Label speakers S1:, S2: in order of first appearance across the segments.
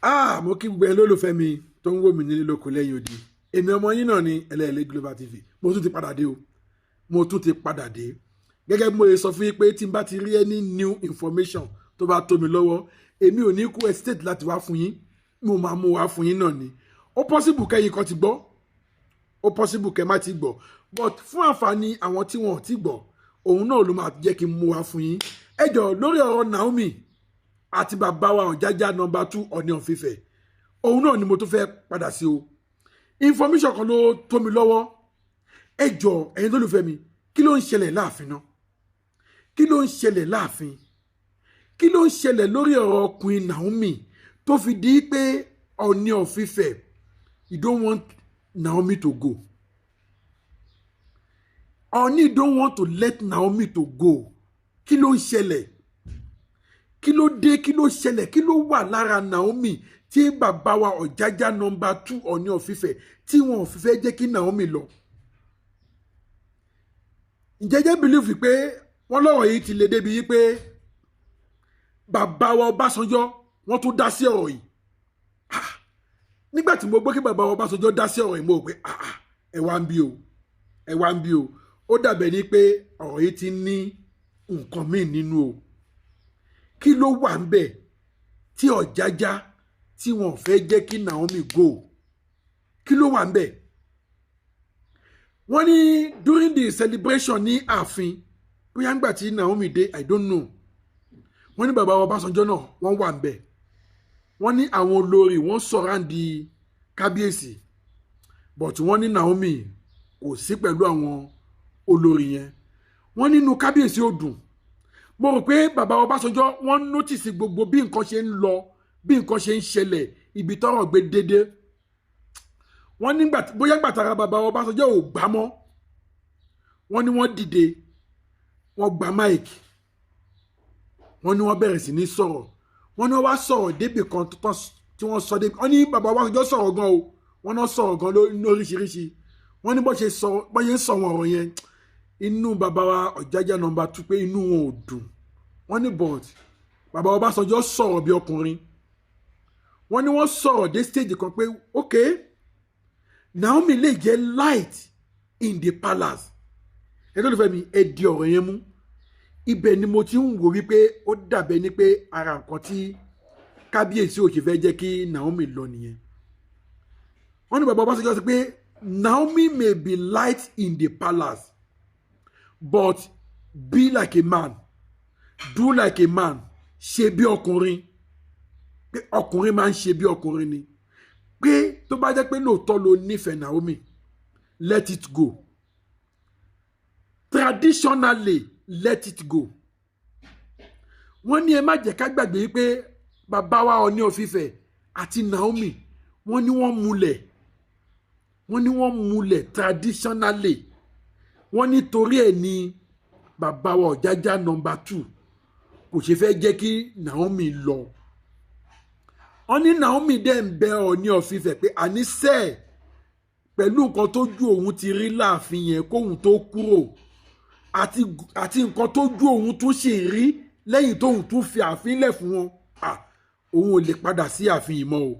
S1: Ah, mo kí gbogbo ẹ lólùfẹ́ mi tó ń wò mí nílé lóko lẹ́yìn odi. Èmi ọmọ yín náà ni Ẹlẹ́ẹ̀lẹ́ Global TV. Mo tún ti padà dé o, mo tún ti padà dé. Gẹ́gẹ́ bí mo ṣe sọ fún yín pé tí n bá ti rí any new information tó bá tó mi lọ́wọ́, èmi ò ní kú hesitate láti wá fún yín. Mo máa mú wá fún yín náà ni. Ó possible kẹ́yìn kan ti gbọ́, ó possible kẹ́ má ti gbọ́, but fún àǹfààní àwọn tí wọn ò ti gbọ́, òun náà ló máa jẹ́ kí n mú wá fún yín. Ẹ jọ̀ọ́, lórí ọ̀rọ̀ Naomi àti bàbá wa Ọ̀jájá number 2 Ọọ̀ni of Ifẹ̀, òun náà ni mo tún fẹ́ padà sí o. Information kan ló tó mi lọ́wọ́. Ẹ jọ̀ọ́, ẹ̀yin lólùfẹ́ mi, kí ló ń ṣẹlẹ̀ láàfin náà? Kí ló ń ṣẹlẹ̀ láàfin? Kí ló ń ṣẹlẹ̀ lórí ọ̀rọ̀ Queen Naomi tó fi di pé Ọọ̀ni of Ifẹ̀, you don't want Naomi to go? Ọọ̀ni don't want to let Naomi to go. Kí ló ń ṣẹlẹ̀? Kí ló dé? Kí ló ṣẹlẹ̀? Kí ló wà lára Naomi tí bàbá wa Ọ̀jájá number 2 Ọọ̀ni of Ifẹ̀ tí wọn ò fi fẹ́ jẹ́ kí Naomi lọ? Ǹjẹ́ jẹ́ believe pé wọ́n lọ́rọ̀ yìí ti lè débi yìí pé bàbá wa Ọbásanjọ́, wọ́n tún dá sí ọ̀rọ̀ yìí? Nígbà tí mo gbọ́ kí bàbá wa Ọbásanjọ́ dá sí ọ̀rọ̀ yìí, mo rò pé ẹ wá ń bí o, ẹ wá ń bí o. Ó dàbẹ̀ ní pé ọ̀rọ̀ yìí ti ní nǹkan míì nínú o. Kí ló wà ń bẹ̀ tí Ọ̀jájá tí wọn fẹ́ jẹ́ kí Naomi go? Kí ló wà ń bẹ̀? Wọ́n ní during the celebration ní ààfin, bóyá ńgbà tí Naomi dé, I don't know, wọ́n ní bàbá Ọbásanjọ́ náà, wọ́n wà ń bẹ̀. Wọ́n ní àwọn olórí wọ́n surround kábíyèsí, but wọ́n ní Naomi kò sí pẹ̀lú àwọn olórí yẹn. Wọ́n nínú kábíyèsí ò dùn. Mo rò pé bàbá Ọbásanjọ́, wọ́n notice gbogbo bí nǹkan ṣe ń lọ, bí nǹkan ṣe ń ṣẹlẹ̀, ibi tọ́rọ̀ gbé dédé. Wọ́n nígbà bóyá gbàtàrà bàbá Ọbásanjọ́ ò gbá mọ́, wọ́n ní wọ́n dìde, wọ́n gba mic, wọ́n ní wọ́n bẹ̀rẹ̀ sí ní sọ̀rọ̀. Wọ́n ní wọ́n wá sọ̀rọ̀ débì kan tí wọ́n sọ débi. Wọ́n ní bàbá Ọbásanjọ́ sọ̀rọ̀ gan o, wọ́n náà sọ̀rọ̀ gan lóríṣiríṣi. Wọ́n ní bó ṣe sọ, bó ṣe ń sọ wọn ọ̀rọ̀ yẹn, inú bàbá wa Ọ̀jájá number 2 pé inú wọn ò dùn. Wọ́n ní but bàbá Ọbásanjọ́ sọ̀rọ̀ bí ọkùnrin. Wọ́n ní wọ́n sọ̀rọ̀ dé stage kan pé ok, Naomi lè jẹ́ light in the palace. Ẹ tó lè fẹ́ mi, ẹ di ọ̀rọ̀ yẹn mú. Ibẹ̀ ni mo ti ń wò wípé ó dàbẹ̀ ni pé ara nǹkan tí kábíyèsí ò ṣe fẹ́ jẹ́ kí Naomi lọ nìyẹn. Wọ́n ní bàbá Ọbásanjọ́ sọ pé Naomi may be light in the palace, but be like a man, do like a man. Ṣe bí ọkùnrin, pé ọkùnrin máa ń ṣe bí ọkùnrin ni, pé tó bá jẹ́ pé lóòótọ́ ló nífẹ̀ẹ́ Naomi, let it go. Traditionally, let it go. Wọ́n ní ẹ má jẹ́ ká gbàgbé pé bàbá wa Ọọ̀ni of Ifẹ̀ àti Naomi, wọ́n ní wọ́n múlẹ̀, wọ́n ní wọ́n múlẹ̀ traditionally. Wọ́n ní torí ẹ̀ ní bàbá wa Ọ̀jájá number 2 kò ṣe fẹ́ jẹ́ kí Naomi lọ. Wọ́n ní Naomi dẹ̀ ń bẹ Ọọ̀ni of Ifẹ̀ pé àníṣe pẹ̀lú nǹkan tójú òun ti rí láàfin yẹn kóun tó kúrò, àti nǹkan tójú òun tún ṣì rí lẹ́yìn tóun tún fi ààfin lẹ̀ fún wọn, òun ò lè padà sí ààfin yìí mọ́ o,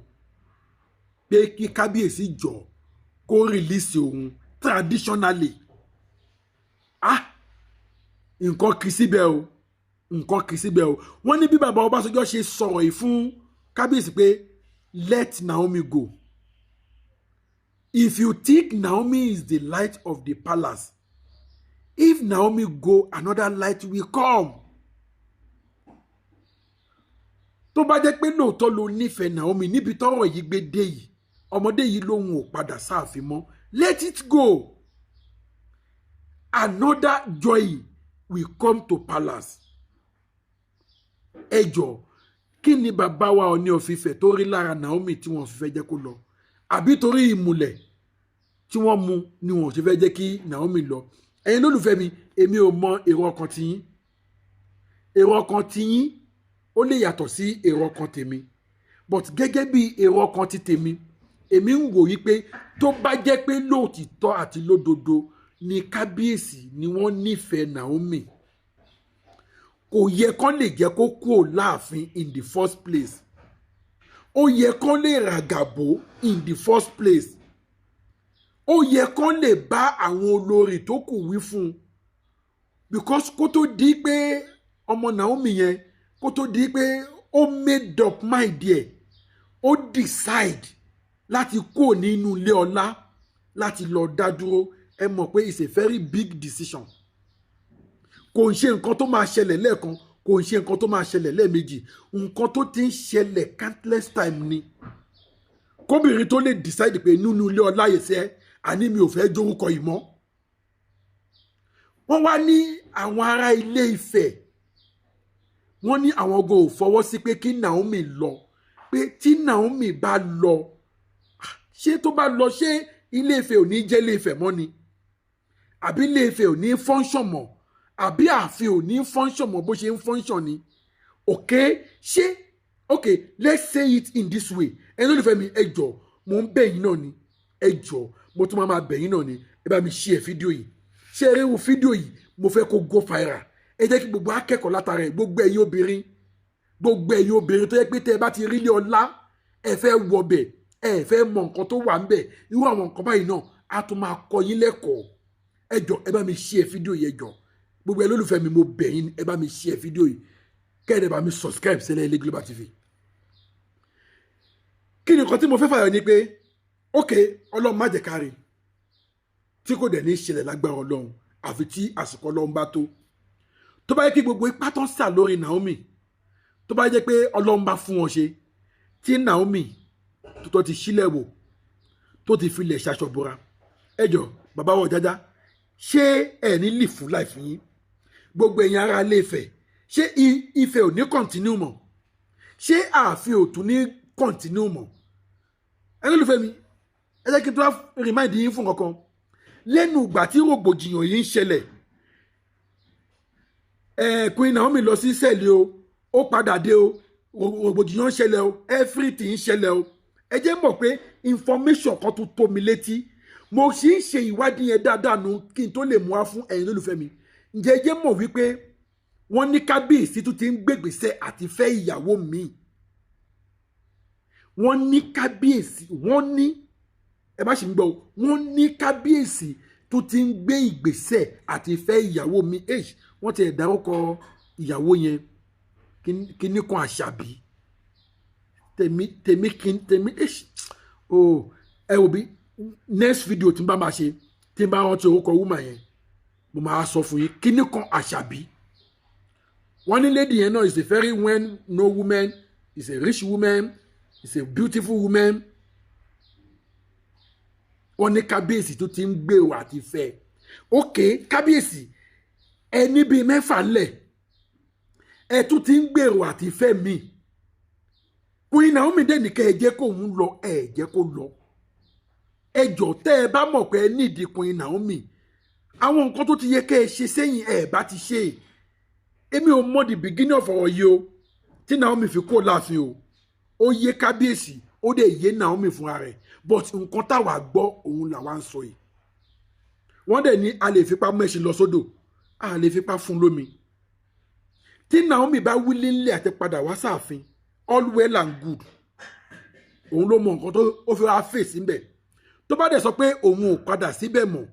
S1: pé kí kábíyèsí jọ kó release òun traditionally. Ah, nǹkan kì í síbẹ̀ o, nǹkan kì í síbẹ̀ o. Wọ́n ní bí bàbá Ọbásanjọ́ ṣe sọ̀rọ̀ yìí fún kábíyèsí pé let Naomi go, if you think Naomi is the light of the palace, if Naomi go, another light will come. Tó bá jẹ́ pé lóòótọ́ ló nífẹ̀ẹ́ Naomi, níbi tọ́rọ̀ yìí gbé dé yìí, ọmọdé yìí lòun ò padà sáàfin mọ́, let it go, another joy will come to palace. Ẹ jọ̀ọ́, kí ni bàbá wa Ọọ̀ni of Ifẹ̀ tó rí lára Naomi tí wọ́n fi fẹ́ jẹ́ kó lọ? Àbí torí ìmùlẹ̀ tí wọ́n mú ni wọ́n ṣe fẹ́ jẹ́ kí Naomi lọ? Ẹ̀yin lólùfẹ́ mi, èmi ò mọ èrò ọkàn tiyín. Èrò ọkàn tiyín ó lè yàtọ̀ sí èrò ọkàn tèmi, but gẹ́gẹ́ bí èrò ọkàn ti tèmi, èmi ń wò wípé tó bá jẹ́ pé lóòtítọ́ àti lódodo ni kábíyèsí ni wọ́n nífẹ̀ẹ́ Naomi, kò yẹ kán lè jẹ́ kó kúrò láàfin in the first place. Ó Ó yẹ kán lè ràgàbò in the first place. Ó yẹ kán lè bá àwọn olórí tó kù wí fún un, because kó tó di pé ọmọ Naomi yẹn, kó tó di pé ó made up mind ẹ̀, ó decide láti kó nínú ilé ọlá láti lọ dá dúró, ẹ mọ̀ pé it's a very big decision. Kò ń ṣe nǹkan tó máa ṣẹlẹ̀ lẹ́ẹ̀kan, kò ń ṣe nǹkan tó máa ṣẹlẹ̀ lẹ́ẹ̀mejì. Nǹkan tó ti ń ṣẹlẹ̀ countless time ni. Kóbìnrin tó lè decide pé nínú ilé ọlá yìí sẹ́, àní mi ò fẹ́ jórúkọ yìí mọ́. Wọ́n wá ní àwọn ará Ilé Ifẹ̀, wọ́n ní àwọn ogun ò fọwọ́ sí pé kí Naomi lọ, pé tí Naomi bá lọ, ṣé tó bá lọ, ṣé Ilé Ifẹ̀ ò ní jẹ́ Ilé Ifẹ̀ mọ́ ni? Àbí Ilé Ifẹ̀ ò ní function mọ́? Àbí ààfin ò ní function mọ́ bó ṣe ń function ni? Okay, ṣé, okay, let's say it in this way. Ẹni olùfẹ́ mi, ẹ jọ̀ọ́, mo ń bẹ̀ yín náà ni. Ẹ jọ̀ọ́, mo tún máa bẹ̀ yín náà ni. Ẹ bá mi share fídíò yìí. Ṣé eré wo fídíò yìí, mo fẹ́ kó go viral. Ẹ jẹ́ kí gbogbo akẹ́kọ̀ọ́ látara ẹ̀. Gbogbo ẹ̀yin obìnrin, gbogbo ẹ̀yin obìnrin tó yẹ pé tẹ́ ẹ bá ti rí ilé ọlá, ẹ fẹ́ wọbẹ̀, ẹ fẹ́ mọ nǹkan tó wà ńbẹ̀, irú àwọn nǹkan báyìí náà á tún máa kọ́ yín lẹ́kọ̀ọ́. Ẹ jọ̀ọ́, ẹ bá mi share fídíò yìí. Ẹ jọ̀ọ́, gbogbo ẹ lólùfẹ́ mi, mo bẹ̀ yín, ẹ bá mi share fídíò yìí, kẹ́ẹ̀dẹ̀ bá mi subscribe sílẹ̀ Ilé Global TV. Kí ni nǹkan tí mo fẹ́ fàyọ ni pé, ok, Ọlọ́run má jẹ́ ká rí tí kò dẹ̀ ní ṣẹlẹ̀ lágbára Ọlọ́run, àfi tí àsìkò Ọlọ́run bá tó. Tó bá yẹ kí gbogbo ipá tó ń sà lórí Naomi, tó bá jẹ́ pé Ọlọ́run bá fún wọn ṣe, tí Naomi tó ti sílẹ̀ wò, tó ti filẹ̀ ṣaṣọbora, ẹ jọ, bàbá wọ jájá, ṣé ẹ ní lì fún láì fún yín? Gbogbo ẹ̀yin ará Ilé Ifẹ̀, ṣé Ifẹ̀ ò ní continue mọ́? Ṣé ààfin ò tún ní continue mọ́? Ẹ lólùfẹ́ mi, ẹ jẹ́ kí n tó wá remind yín fún kankan. Lẹ́nu ìgbà tí rògbòdìyàn yìí ń ṣẹlẹ̀, ẹ̀ Queen Naomi lọ sí cell o, ó padà dé o. Rògbòdìyàn ń ṣẹlẹ̀ o, everything ń ṣẹlẹ̀ o. Ẹ jẹ́ mọ̀ pé information kan tó tó mi létí, mo sì ń ṣe ìwádìí yẹn dáadáa nu kí n tó lè mú wá fún ẹ̀yin lólùfẹ́ mi. Ǹjẹ́ ẹ jẹ́ mọ̀ wípé wọ́n ní kábíyèsí tún ti ń gbègbèsè àti fẹ́ ìyàwó míì? Wọ́n ní kábíyèsí, wọ́n ní, ẹ má ṣe ń gbọ́ o, wọ́n ní kábíyèsí tó ti ń gbé ìgbésẹ̀ àti fẹ́ ìyàwó mi. Wọ́n ti ẹ̀ dárúkọ ìyàwó yẹn, kíní kan àṣàbí, tèmi tèmi tèmi. Oh, ẹ wò bí next video tí n bá máa ṣe, tí n bá rántí orúkọ woman yẹn, mo máa sọ fún yín. Kíní kan àṣàbí. Wọ́n ní lady yẹn náà is a very well known woman, is a rich woman, is a beautiful woman. Wọ́n ní kábíyèsí tó ti ń gbèrò àti fẹ́. Ok, kábíyèsí, ẹni bíi mẹ́fà ńlẹ̀, ẹ tún ti ń gbèrò àti fẹ́ mi. Queen Naomi dẹ̀ ní kẹ́ ẹ jẹ́ kóun lọ, ẹ jẹ́ kó lọ. Ẹ jọ, tẹ́ ẹ bá mọ̀ pé ẹ nídìí Queen Naomi, àwọn nǹkan tó ti yẹ kẹ́ ẹ ṣe sẹ́yìn, ẹ bá ti ṣe. Èmi ò mọ the beginning of ọ̀rọ̀ yìí o tí Naomi fi kó láàfin o. Ó yé kábíyèsí, ó dẹ̀ yé Naomi fúnra rẹ̀, but nǹkan táwa gbọ́ òun làwa ń sọ yìí. Wọ́n dẹ̀ ní a lè fipá mẹ́ṣin lọ sódò, a lè fipá fún lómi. Tí Naomi bá wílé ńlẹ̀ àti padà wá sáàfin, all well and good. Òun ló mọ nǹkan tó ó fi wá fèsì ńbẹ̀. Tó bá dẹ̀ sọ pé òun ò padà síbẹ̀ mọ́,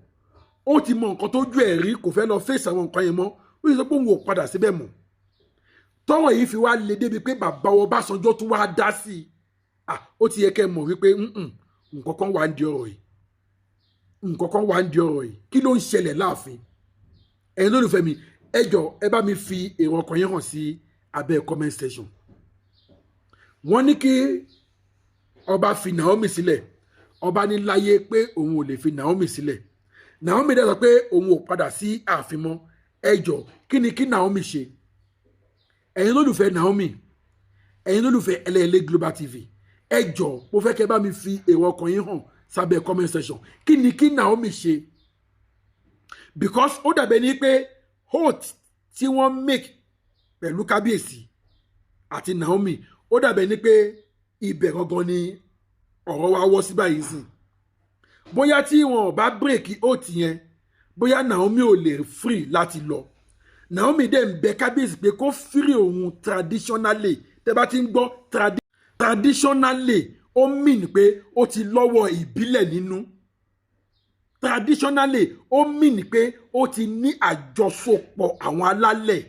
S1: ó ti mọ nǹkan tó ju ẹ̀ rí, kò fẹ́ lọ fèsì àwọn nǹkan yẹn mọ́, ó sì sọ pé òun ò padà síbẹ̀ mọ́. Tọ́rọ̀ yìí fi wá le débi pé bàbá Ọbásanjọ́ tún wá dá sí i, ah, ó ti yẹ kẹ́ ẹ mọ̀ wípé nǹkan kan wà ń di ọ̀rọ̀ yìí, nǹkan kan wà ń di ọ̀rọ̀ yìí. Kí ló ń ṣẹlẹ̀ láàfin? Ẹ̀yin lólùfẹ́ mi, ẹ jọ, ẹ bá mi fi èrò ọkàn yẹn hàn sí abẹ́ comment section. Wọ́n ní kí ọba fi Naomi sílẹ̀. Ọba ní láyé pé òun ò lè fi Naomi sílẹ̀. Naomi dẹ̀ sọ pé òun ò padà sí ààfin mọ́. Ẹ jọ, kí ni kí Naomi ṣe? Ẹ̀yin lólùfẹ́ Naomi, ẹ̀yin lólùfẹ́ Ẹlẹ́ẹ̀lẹ́ Global TV, ẹ jọ, mo fẹ́ kẹ́ bá mi fi èrò ọkàn yín hàn sábẹ́ comment section. Kí ni kí Naomi ṣe? Because ó dàbẹ̀ ní pé oath tí wọ́n make pẹ̀lú kábíyèsí àti Naomi, ó dàbẹ̀ ní pé ibẹ̀ gangan ni ọ̀rọ̀ wa wọ́ sí báyìí sìn. Bóyá tí wọn ò bá break oath yẹn, bóyá Naomi ò lè free láti lọ. Naomi dẹ̀ ń bẹ kábíyèsí pé kó free òun traditionally. Tẹ́ bá ti ń gbọ́ Traditionally, ó mean pé ó ti lọ́wọ́ ìbílẹ̀ nínú. Traditionally, ó mean pé ó ti ní àjọsopọ̀ àwọn alálẹ̀.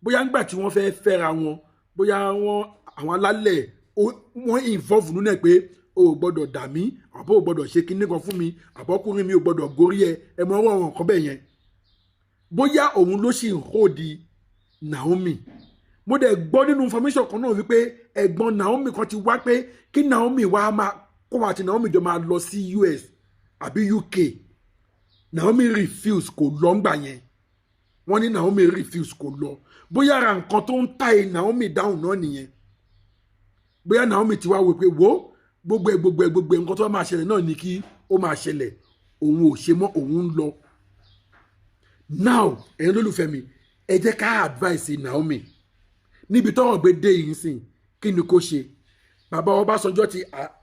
S1: Bóyá ńgbà tí wọ́n fẹ́ fẹ́ra wọn, bóyá wọ́n àwọn alálẹ̀ wọ́n involve nínú ẹ̀ pé o ò gbọ́dọ̀ dà mí, àbó ò gbọ́dọ̀ ṣe kinní kan fún mi, àbọ́kùnrin mi ò gbọ́dọ̀ gorí ẹ. Ẹ mọ ọwọ́ àwọn nǹkan bẹ́ẹ̀ yẹn. Bóyá òun ló sì ń hold Naomi. Mo dẹ̀ gbọ́ nínú information kan náà wípé ẹ̀gbọ́n Naomi kan ti wá pé kí Naomi wá máa kó àti Naomi jọ máa lọ sí US àbí UK. Naomi refuse, kò lọ ńgbà yẹn. Wọ́n ní Naomi refuse, kò lọ. Bóyá ara nǹkan tó ń tie Naomi down náà nìyẹn. Bóyá Naomi ti wá wò pé wo gbogbo ẹ, gbogbo ẹ, gbogbo ẹ, nǹkan tó bá máa ṣẹlẹ̀ náà ni kí ó máa ṣẹlẹ̀, òun ò ṣe mọ́, òun ń lọ. Now, ẹ̀yin olólùfẹ́ mi, ẹ jẹ́ ká advice Naomi níbi tọ́rọ̀ gbé dé yìí sìn. Kí ni kó ṣe? Bàbá Ọbásanjọ́ ti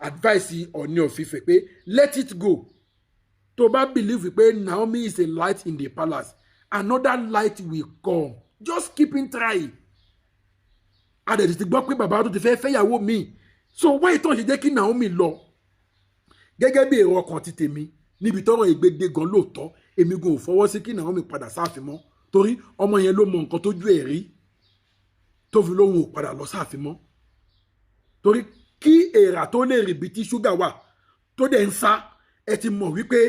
S1: advice Ọọ̀ni of Ifẹ̀ pé let it go. Tó bá believe pé Naomi is a light in the palace, another light will come. Just keep in trying. A dẹ̀ ti gbọ́ pé bàbá tó ti fẹ́ fẹ́yàwó mi, so why tó ń ṣe jẹ́ kí Naomi lọ? Gẹ́gẹ́ bí èrò ọkàn ti tèmi níbi tọ́rọ̀ ìgbéde gan, lóòótọ́ èmi gan ò fọwọ́ sí kí Naomi padà sáàfin mọ́, torí ọmọ yẹn ló mọ nǹkan tójú ẹ̀ rí tó fi lóhun ò padà lọ sáàfin mọ́. Torí kí èèrà tó lè rìn bí tí ṣúgà wà tó dẹ̀ ń sá, ẹ ti mọ̀ wípé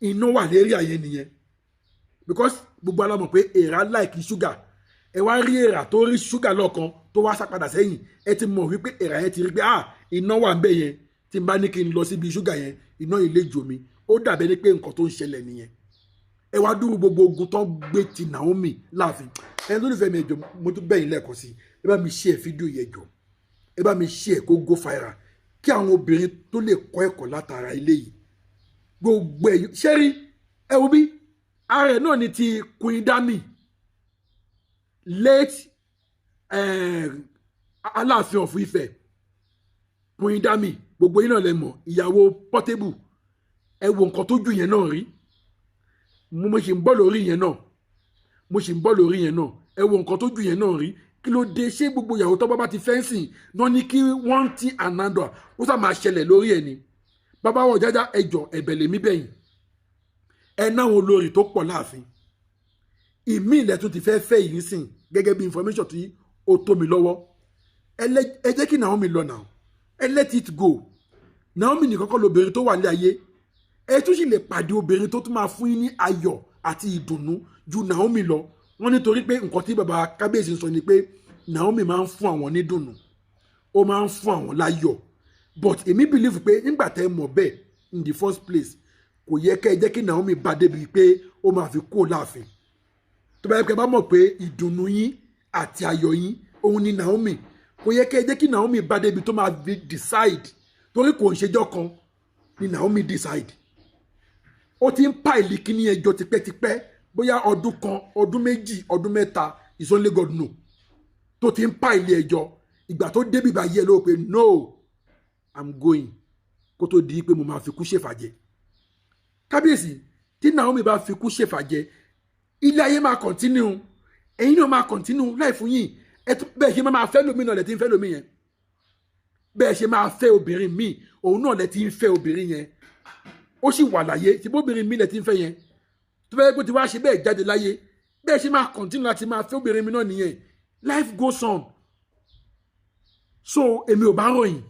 S1: iná wà lérí àyẹn nìyẹn, because gbogbo wa la mọ̀ pé èèrà like ṣúgà. Ẹ wá rí èèrà tó rí ṣúgà lọ́ọ̀kan tó wá sá padà sẹ́yìn, ẹ ti mọ̀ wípé èèrà yẹn ti rí pé ah, iná wà ń bẹ̀ yẹn, tí n bá ní kí n lọ síbi ṣúgà yẹn, iná yìí lè jò mí. Ó dàbẹ́ ní pé nǹkan tó ń ṣẹlẹ̀ nìyẹn. Ẹ wá dúró gbogbo ogun tó ń gbé ti Naomi láàfin. Ẹ lólùfẹ́ mi, ẹjọ́, mo tún bẹ̀yìn lẹ́ẹ̀kan sí, ẹ bá mi share fídíò yẹn jọ, ẹ bá mi share kó go viral, kí àwọn obìnrin tó lè kọ́ ẹ̀kọ́ látara ilé yìí. Gbogbo ẹ̀ ṣẹ́rí, ẹ wo bí ààrẹ náà ní ti Queen Dami, late Aláàfin of Ifẹ̀, Queen Dami, gbogbo yín náà lẹ mọ̀, ìyàwó Portable. Ẹ wo nǹkan tó jù yẹn náà rí. Mo ṣì ń bọ̀ lórí yẹn náà, mo ṣì ń bọ̀ lórí yẹn náà. Ẹ wo nǹkan tó jù yẹn náà rí. Kí ló dé? Ṣé gbogbo ìyàwó tó bá ti fẹ́ǹsì náà ní kí wọ́n ti ànádọ́ ó sá máa ṣẹlẹ̀ lórí ẹ̀ ni? Bàbá wọn jájá, ẹjọ́, ẹ̀bẹ̀ lèmi bẹ̀yìn. Ẹ náwọn olórí tó pọ̀ láàfin. Ìmí ilẹ̀ tún ti fẹ́ fẹ́ yìí sìn, gẹ́gẹ́ bí information tí ó tó mi lọ́wọ́. Ẹ jẹ́ kí Naomi lọ náà, ẹ let it go. Naomi nìkan kọ́ lobìnrin tó wà ní ayé. Ẹ tún sì lè pàdé obìnrin tó tún máa fún yín ní ayọ̀ àti ìdùnnú ju Naomi lọ. Wọ́n nítorí pé nǹkan tí bàbá kábíyèsí sọ ni pé Naomi máa ń fún àwọn nídùnnú, ó máa ń fún àwọn láyọ̀. But èmi believe pé nígbà tẹ́ mọ̀ bẹ́ẹ̀ in the first place, kò yẹ kẹ́ ẹ jẹ́ kí Naomi bá débi pé ó máa fi kó láàfin. Tó bá yẹ pé bá mọ̀ pé ìdùnnú yín àti ayọ̀ yín òun ni Naomi, kò yẹ kẹ́ ẹ jẹ́ kí Naomi bá débi tó máa fi decide, torí kò ń ṣèjọ́ kan ni Naomi decide. Ó ti ń pile kíní ẹjọ́ tipẹ́tipẹ́, bóyá ọdún 1, ọdún 2, ọdún 3, is only God know, tó ti ń pile ẹjọ́. Ìgbà tó débi báyìí ẹ ló pé no, I'm going, kó tó di pé mo máa fi kú ṣèfàjẹ. Kábíyèsí, tí Naomi bá fi kú ṣèfàjẹ, ilé ayé máa continue, ẹ̀yin náà máa continue láì fún yín. Ẹ tún bẹ́ẹ̀ ṣe máa fẹ́ lómi náà lẹ ti ń fẹ́ lómi yẹn. Bẹ́ẹ̀ ṣe máa fẹ́ obìnrin míì, òun náà lẹ ti ń fẹ́ obìnrin yẹn. Ó sì wà láyé tí bóbìnrin míì lẹ ti ń fẹ́ yẹn. Tó bẹ́ẹ̀ pé tí wàá ṣe bẹ́ẹ̀ jáde láyé, bẹ́ẹ̀ ṣe máa continue láti máa fẹ́ obìnrin mi náà nìyẹn. Life goes on. So èmi ò bá ròyìn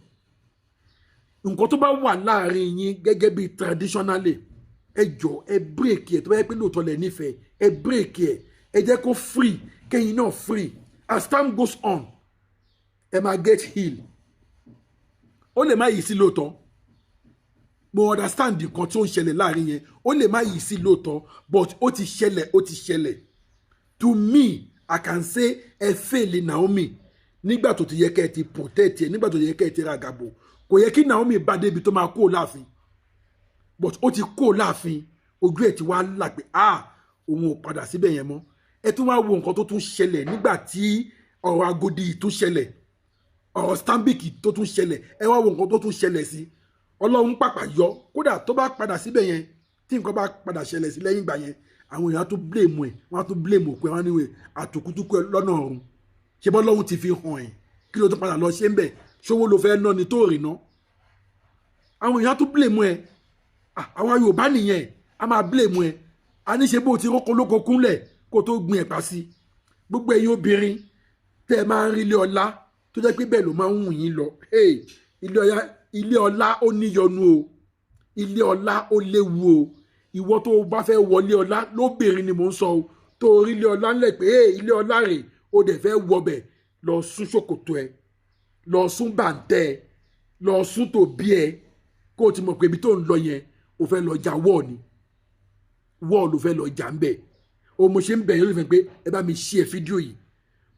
S1: nǹkan tó bá wà láàrin yín gẹ́gẹ́ bí traditionally. Ẹ jọ, ẹ break ẹ. Tó bá yẹ pé lóòótọ́ lẹ nífẹ̀ẹ́, ẹ break ẹ, ẹ jẹ́ kó free, kẹ́yìn náà free. As time goes on, ẹ máa get heal. Ó lè má yìí sí lóòótọ́, mo understand nǹkan tó ń ṣẹlẹ̀ láàrin yẹn. Ó lè má yìí sí lóòótọ́, but ó ti ṣẹlẹ̀, ó ti ṣẹlẹ̀. To me, I can say ẹ fail Naomi. Nígbà tó ti yẹ kẹ́ ẹ ti protect ẹ, nígbà tó ti yẹ kẹ́ ẹ ti ra àgàbò, kò yẹ kí Naomi bá débi tó máa kó láàfin, but ó ti kó láàfin. Ojú ẹ̀ ti wá là pé ah, òun ò padà síbẹ̀ yẹn mọ́. Ẹ tún wá wo nǹkan tó tún ṣẹlẹ̀ nígbà tí ọ̀rọ̀ Agodi tún ṣẹlẹ̀, ọ̀rọ̀ Stanbic tó tún ṣẹlẹ̀. Ẹ wá wo nǹkan tó tún ṣẹlẹ̀ sí. Ọlọ́run pàpà yọ. Kódà tó bá padà síbẹ̀ yẹn, tí nǹkan bá padà ṣẹlẹ̀ sí lẹ́yìn ìgbà yẹn, àwọn èèyàn á tún blame ẹ̀, wọ́n á tún blame òkú ẹ̀, wọ́n á níwèé àtòkútùkú ẹ̀ lọ́nà ọ̀run. Ṣé bọ́ lọ́hún ti fi hàn ẹ̀? Kí ló tún padà lọ ṣe ń bẹ̀? Ṣòwò ló fẹ́ ná ni tó rìn ná? Àwọn èèyàn tún blame ẹ. Àwọn Yorùbá nìyẹn, a máa blame ẹ. A ní ṣe bó ti rókò lóko kúnlẹ̀ kó tó gbin ẹ̀pà sí. Gbogbo ẹ̀yin obìnrin tẹ́ ẹ máa ń rí ilé ọlá tó jẹ́ pé bẹ́ẹ̀ ló máa ń wù yín lọ, ilé ọlá ó níyọnu o, ilé ọlá ó léwu o. Ìwọ tó o bá fẹ́ wọlé ọlá lóbìnrin ni mò ń sọ o, tó o rí ilé ọlá ńlẹ̀ pé ilé ọlá rè, o dẹ̀ fẹ́ wọbẹ̀, lọ sún ṣòkòtò ẹ, lọ sún bàǹtẹ́ ẹ, lọ sún tòbí ẹ, kó o ti mọ̀ pé ibi tó ń lọ yẹn, o fẹ́ lọ jà wọ́ọ̀ ni, wọ́ọ̀ ló fẹ́ lọ jà ń bẹ̀ o. Mo ṣe ń bẹ̀ yín lórí pé ẹ bá mi share fídíò yìí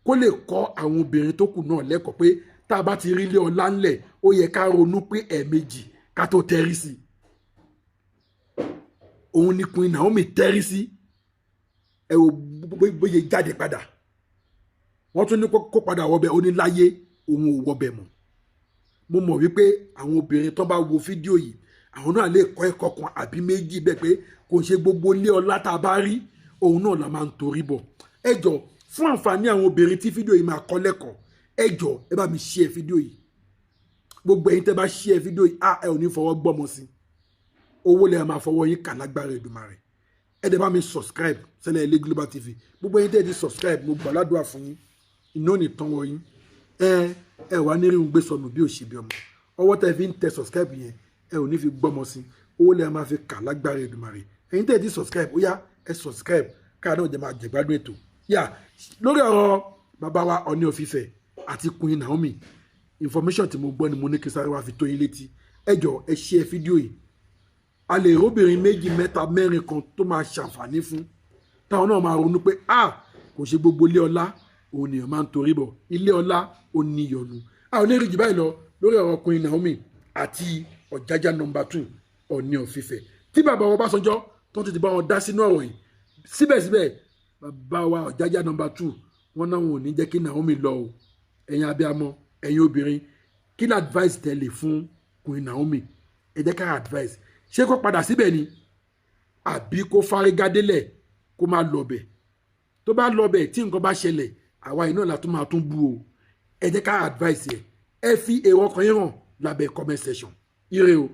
S1: kó lè kọ́ àwọn obìnrin tó kù náà lẹ́kọ̀ọ́ pé tá a bá ti rí ilé ọlá ńlẹ̀, ó yẹ ká ronú pé ẹ̀ẹ̀mejì ká tó tẹ́rí sí i. Òun ni Queen Naomi tẹ́rí sí. Ẹ wo bóyá jáde padà, wọ́n tún ní kó padà wọbẹ̀, ó ní láyé, òun ò wọbẹ̀ mọ́. Mo mọ̀ wípé àwọn obìnrin tó bá wo fídíò yìí, àwọn náà lè kọ́ ẹ̀kọ́ kan àbí méjì bẹ́ẹ̀ pé kò ṣe gbogbo ilé ọlá tá a bá rí òun náà la máa ń torí bọ̀. Ẹ jọ, fún àǹfààní àwọn obìnrin tí fídíò yìí máa kọ́ lẹ́kọ̀ọ́, ẹ jọ, ẹ bá mi share fídíò yìí. Gbogbo ẹ̀yin tẹ́ bá share fídíò yìí, ẹ ò ní fọwọ́ gbọ́mọ sí, owó lẹ́yìn máa fọwọ́ yín kà lágbára Èdùmàrè. Ẹ dẹ̀ bá mi subscribe sẹ́lẹ̀ ilé Global TV. Gbogbo ẹ̀yin tẹ́ ẹ ti subscribe, mo gbà ládùúrà fún yín, iná ò ní tán wọ yín. Ẹ wà ní ríhun gbé sọnù bí òṣì bí ọmọ. Ọwọ́ tẹ́ fi ń tẹ subscribe yẹn, ẹ ò ní fi gbọ́mọ sí, owó lẹ́yìn máa fi kà lágbára Èdùmàrè. Ẹ̀yin tẹ́ ẹ ti subscribe, ó yá, ẹ subscribe káà náà jẹ́ máa jẹ̀gbádùn ètò yà lórí ọ̀rọ̀ bàbá wa Ọọ̀ni of Ifẹ̀ àti Queen Naomi. Information tí mo gbọ́ ni mo ní kí sáré wá fi tó yín létí. Ẹ jọ, ẹ share fídíò yìí. A lè róbìnrin méjì, mẹ́ta, mẹ́rin kan tó máa ṣàǹfààní fún, táwọn náà máa ronú pé a kò ṣe gbogbo ilé ọlá òun nìyẹn máa ń torí bọ̀. Ilé ọlá ò ní ìyọnu. A ò ní rí jù báyìí lọ lórí ọ̀rọ̀ Queen Naomi àti Ọ̀jájá number 2 Ọọ̀ni of Ifẹ̀, tí bàbá wọn Ọbásanjọ́ tó ti bá wọn dá sínú ọ̀rọ̀ yìí. Síbẹ̀síbẹ̀, bàbá wa Ọ̀jájá number 2, wọn náà wọn ò ní jẹ́ kí Naomi lọ o. Ẹ̀yin abiyamọ, ẹ̀yin obìnrin, kí ni advice tẹ̀lé fún Queen Naomi? Ẹ jẹ́ ká advice. Ṣé kó padà síbẹ̀ ni, àbí kó fárígádélẹ̀ kó má lọ bẹ̀? Tó bá lọ bẹ̀, tí nǹkan bá ṣẹlẹ̀, àwa iná la tún máa tún bú o. Ẹ jẹ́ ká advice ẹ. Ẹ fi èrò ọkàn yín hàn lábẹ́ comment section. Ire o.